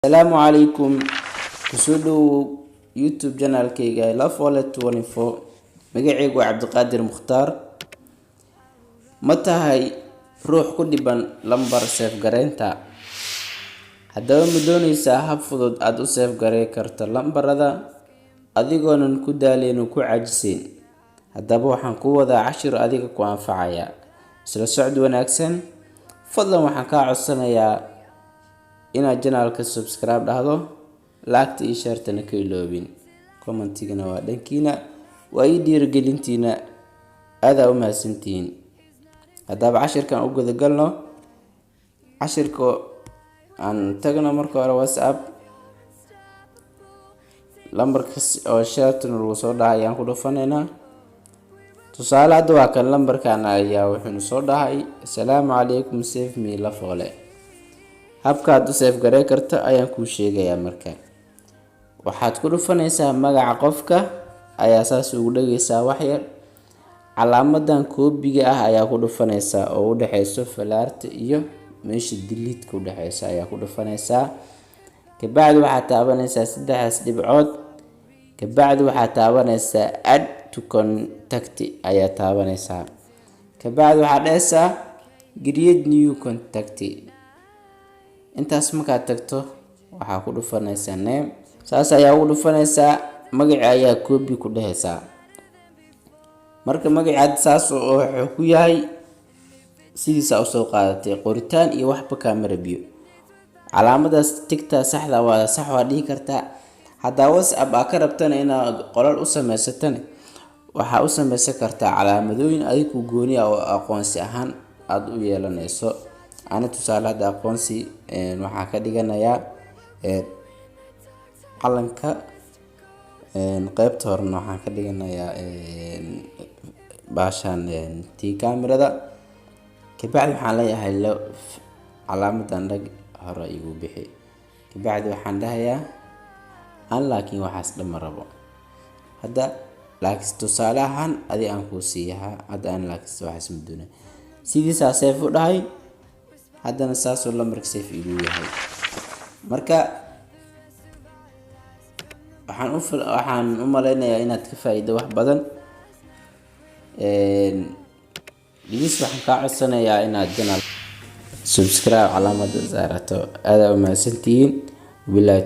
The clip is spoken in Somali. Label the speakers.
Speaker 1: Asalaamu calaykum, kusoo dhowow YouTube channelkayga Lafole 24. Magacaygu waa Cabdiqaadir Mukhtaar. Ma tahay ruux ku dhiban lambar save gareynta? Haddaba, ma dooneysaa hab fudud aad u save gareyn karto lambarada adigoonan ku daaleyn oo ku caajiseyn? Haddaba, waxaan kuu wadaa cashir adiga ku anfacaya. Isla socod wanaagsan. Fadlan, waxaan kaa codsanayaa inaad channelka subscribe dhahdo, like-ta iyo share-tana ka iloobin, commentigana waa dhankiina, waa ii dhiirigelintiina. Aadaa u mahadsantihiin. Haddaba, cashirkan u gudagalno. Cashirka aan tagno. Marka hore WhatsApp lambarka oo share-tana lagu soo dhahay ayaan ku dhufanaynaa. Tusaale, hadda waa kan lambarkan ayaa wuxuuna soo dhahay: "Asalaamu calaykum, save me Lafoole." Habkaad u save garey karto ayaan kuu sheegayaa. Marka waxaad ku dhufanaysaa magaca qofka ayaa saas ugu dhageysaa wax yar. Calaamadan koobiga ah ayaa ku dhufanaysaa oo u dhexeyso falaarta iyo meesha delete-ka udhexeysa ayaa ku dhufanaysaa. Kabacdi waxaad taabanaysaa saddexdaas dhibcood. Kabacdi waxaad taabanaysaa add to contact ayaa taabanaysaa. Kabacdi waxaad dhehaysaa create new contact. Intaas markaad tagto, waxaa ku dhufanaysaa name, saas ayaa ugu dhufanaysaa. Magaci ayaa copy ku dhehaysaa. Marka magaci hadda saas wuxuu ku yahay sidiisa usoo qaadatay, qoritaan iyo waxba kaama rabiyo. Calaamadaas tigta saxda waa sax, waa dhihi kartaa. Haddaa WhatsApp aa ka rabtana inaad qolal u sameysatana, waxaa u sameysan kartaa calaamadooyin adigu gooni ah oo aqoonsi ahaan aada u yeelanayso. Ani tusaale hadda aqoonsi waxaa ka dhiganayaa calanka. Qeybta horena waxaan ka dhiganayaa bahashan tii kaamirada. Kabacdi waxaan leeyahay calaamadan dhag hore igu bixi. Kabacdi waxaan dhahayaa an, laakiin waxaas dhan ma rabo hadda, laakiin tusaale ahaan adi aan kuu siiyaha hadda an, laakiin waxaas ma doonay. Sidiisaa save u dhahay. Haddana saasuu lambarka save igu yahay. Marka waxaan u maleynayaa inaad ka faa'iido wax badan. Dhegeyst, waxaan kaa codsanayaa inaad channel subscribe calaamada saarato. Aad aa u mahadsantihiin. Bilahi.